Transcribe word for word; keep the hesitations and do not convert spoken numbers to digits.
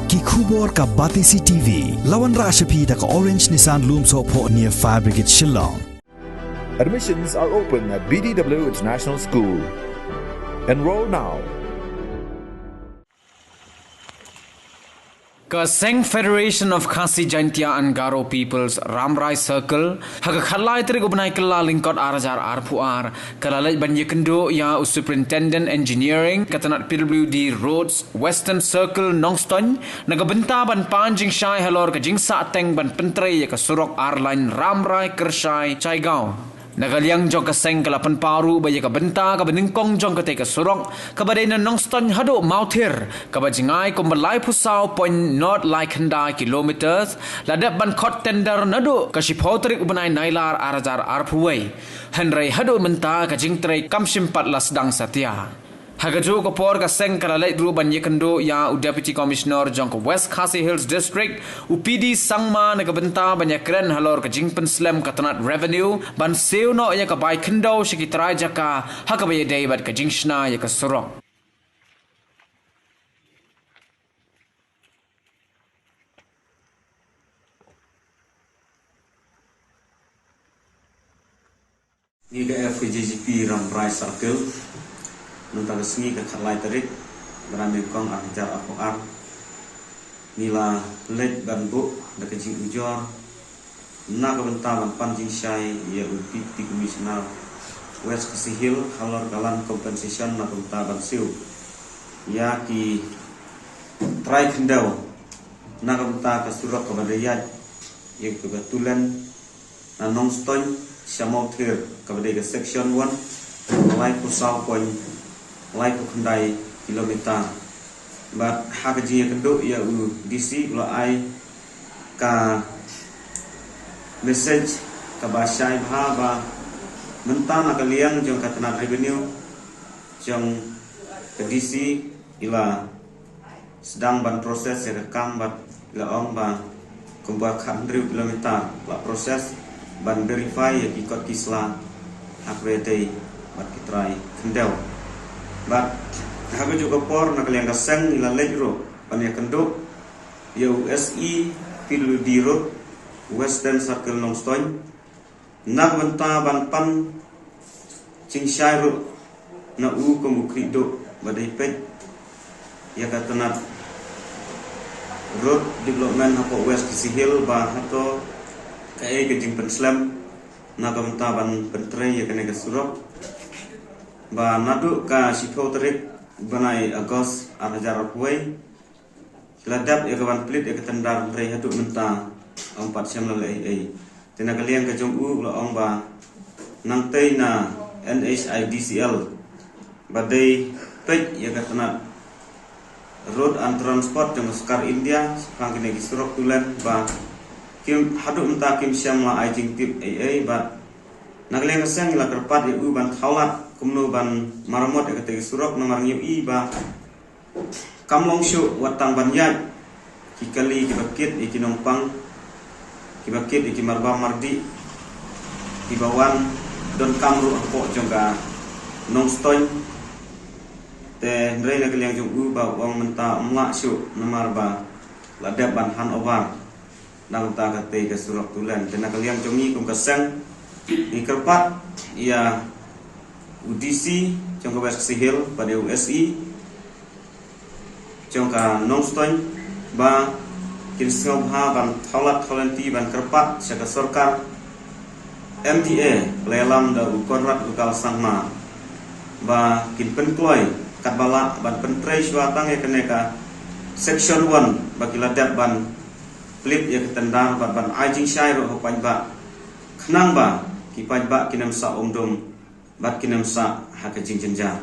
Ki khubor ka Batesi T V. La wanrah sha phi da ka Orange Nissan Lumsohphoh near Fire Brigade Shillong. Admissions are open at B D W International School. Enroll now. Ka Seng Federation of Khasi Jaintia and Garo Peoples Rambrai Circle, ha ka khatlai tarik u bnai Kyllalyngkot ar hajar arphew ar, ka la leit ban ïakynduh ïa u Superintendent Engineering ka tnat P W D Roads, Western Circle, Nongstoiñ, na ka bynta ban pan jingshai halor ka jingsahteng ban pyntrei ïa ka surok ar lane Rambrai Kyrshai Jaigaon. Na ka liang jong ka seng ka la pynpaw ruh ba ïa ka bynta kaba nyngkong jong katei ka surok, kaba dei na Nongstoiñ haduh Mawthir, kaba jngai kumba laiphew saw point nod lai khyndai kilometers, la dep ban khot tender naduh ka shiphew tarik u bnai Nailar ar hajar arphew wei. Hynrei haduh mynta ka jingtrei kam shym pat la sdang satia. Ha kajuh ka por ka seng ka la leit ruh ban ïakynduh ïa u Deputy Commissioner jong ka West Khasi Hills District, u P D Sangma, na ka bynta ban ïakren halor ka jingpynslem ka tnat Revenue ban siew noh ïa ka bai khyndew sha ki trai jaka ha kaba ïadei bad ka jingshna ïa ka surok. Ngi ka F K J G P Rambrai Circle, mynta ka sngi ka khatlai tarik bnai Nyngkong ar hajar arphew ar, ngi la leit ban buh da ka jingujor na ka bynta ban pan jingshai ïa u Deputy Commissioner West Khasi Hills halor ka land compensation na ka bynta ban siew ïa ki trai khyndew na ka bynta ka surok kaba dei ïaid ïa kaba tulen na Nongstoiñ sha Mawthir, kaba dei ka section one, laiphew saw point laiphew khyndai kilometer. Bad ha ka jingïakynduh ïa u D C u la ai ka message kaba shai bha ba mynta na ka liang jong ka tnat Revenue jong ka D C i la sdang ban process ïa ka kam bad i la ong ba kumba khathynriew kilometer la process ban verify ïa ki kot ki sla ha kaba ïadei bad ki trai khyndew. Bad ha kajuh ka por na ka liang ka seng i la leit ruh ban ïakynduh ïa u S E P W D Road, Western Circle, Nongstoiñ, na ka bynta ban pan jingshai ruh na u kum u khlieh duh ba dei peit ïa ka tnat road development hapoh West Khasi Hills ba hato kaei ka jingpynslem na ka bynta ban pyntrei ïa kane ka surok, ba naduh ka shiphew tarik bnai August ar hajar arphew wei ki la dep ïa ka ban plie ïa ka tender, hynrei haduh mynta ym pat shem la leh ei ei. Te na ka liang ka jong u u la ong ba nangtei na N H I D C L ba dei peit ïa ka tnat Road and Transport jong ka sorkar India shaphang kine ki surok tulen ba kim, haduh mynta kim shem la ai jingtip ei ei. Bad na ka liang ka seng i la kyrpad ïa u ban thaw lad kumno ban maramot ïa katei ka surok, namar ngi ïohi ba kam long shuh wat tang ban ïaid ki kali kiba kit ïa ki nongpang, kiba kit ïa ki marbam mardih kiba wan donkam ruh hapoh jong ka Nongstoiñ. Te hynrei na ka liang jong u ba u ong mynta ym lah shuh namar ba la dep ban hand over na ka bynta katei ka surok tulen. Te na ka liang jong ngi kum ka seng ngi kyrpad ïa u D C jong ka West Khasi Hills bad ïa u S E jong ka Nongstoiñ ba kin sngewbha ban thaw lad thaw lynti ban kyrpad sha ka sorkar M D A ba la ïalam da u Conrad Lokal Sangma ba kin pynkloi katba lah ban pyntrei shuwa tang ïa kane ka section one ba ki la dep ban plie ïa ka tender bad ban ai jingshai ruh ha u paidbah, khnang ba ki paidbah kin ym sah um dum bad kin ym sah ha ka jingjynjar.